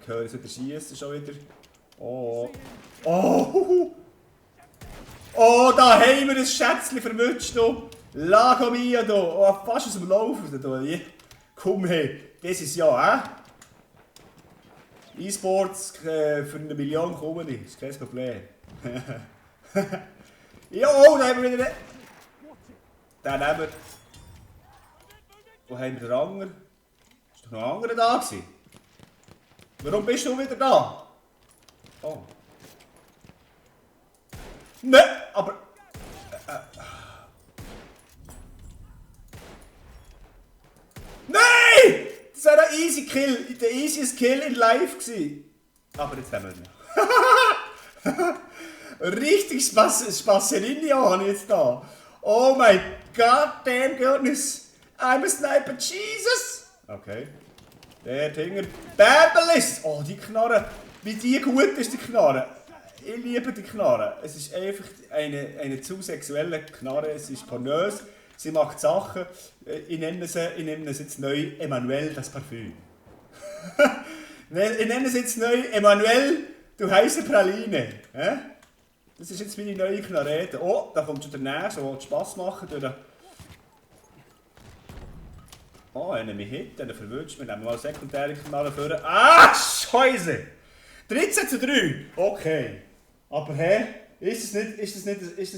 höre es wieder schießen schon wieder. Oh. Oh. Oh, da haben wir ein Schätzchen verwünscht. Lago mio, da. Oh, fast aus dem Laufen. Da. Komm her. Das ist ja, E-Sports für 1 Million kommen ich. Das ist kein Problem. Ja, oh, da haben wir wieder. Den nehmen wir. Wo haben wir den anderen? Ist doch noch ein anderer da gewesen? Warum bist du wieder da? Oh. Nein, aber... Nein! Das war ein easy Kill. Der easiest Kill in live gewesen. Aber jetzt haben wir ihn. Richtig Spasserini habe ich jetzt da. Oh my goddamn goodness. I'm a sniper, Jesus. Okay. Der Dinger. Babelis! Oh, die Knarre. Wie die gut ist, die Knarre. Ich liebe die Knarre. Es ist einfach eine zu sexuelle Knarre. Es ist pornös. Sie macht Sachen. Ich nenne sie jetzt neu Emmanuel das Parfüm. Ich nenne sie jetzt neu Emmanuel, du heisse Praline. Das ist jetzt meine neue Knarre. Oh, da kommt schon der Nächste, der Spass machen durch. Oh, er nimmt mich hit, er verwünscht. Wir nehmen mal sekundäre Knarre vor. Ah, Scheiße! 13:3. Okay. Aber hä? Ist das nicht